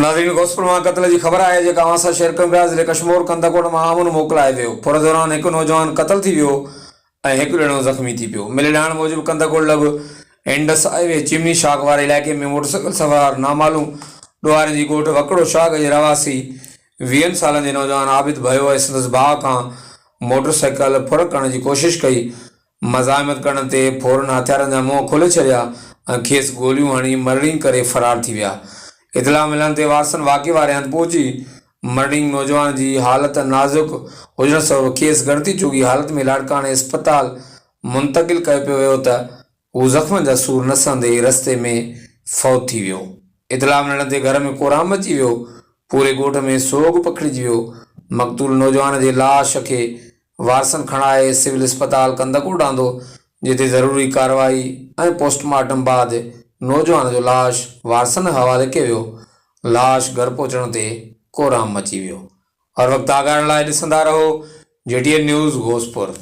ناظرين غوثپور مان قتل جي خبر آهي جيڪا اوهان سان شيئر ڪيون پيا ضلعي ڪشمور ڪنڌڪوٽ مان امن موڪلائي ويو ڦر دوران هڪ نوجوان قتل ٿي ويو ۽ هڪ ڄڻو زخمي ٿي پيو مليل ڄاڻ موجب ڪنڌڪوٽ لڳ انڊس هاء وي چمني شاخ واري علائقي ۾ موٽرسائيڪل سوار نامعلوم ڏوهارين جي ڳوٺ وڪڙو شاخ جي رهواسي ويهن سالن جي نوجوان عابد ڀيو ۽ سندس ڀاء کان موٽرسائيڪل ڦر ڪرڻ جي ڪوشش ڪئي مزاحمت ڪرڻ تي ڦورن هٿيارن جا منهن کولي ڇڏيا ۽ کيس گوليون هڻي مرڻينگ ڪري فرار ٿي ويا. اطلاع ملڻ تي وارثن واقعي واري هنڌ پهچي مرڻينگ نوجوان جي حالت نازڪ هجڻ سبب کيس ڳڻتي جوڳي حالت ۾ لاڙڪاڻي اسپتال منتقل ڪيو پيو ويو ته هو زخمن جا سور نه سهندي رستي ۾ فوت ٿي ويو. اطلاع ملڻ تي گهر ۾ ڪورام مچي ويو، پوري ڳوٺ ۾ سوڳ پکڙجي ويو. مقتول نوجوان جي لاش کي وارثن کڻائي سول اسپتال ڪنڌڪوٽ آندو، جتي ضروري ڪارروائي ۽ پوسٽ مارٽم بعد نوجوان جو لاش وارثن حوالي ڪيو ويو، لاش گهر پهچڻ تي ڪهرام مچي ويو. هر وقت آگاهه رهڻ لاء ڏسندا رهو جي ٽي اين نيوز غوثپور.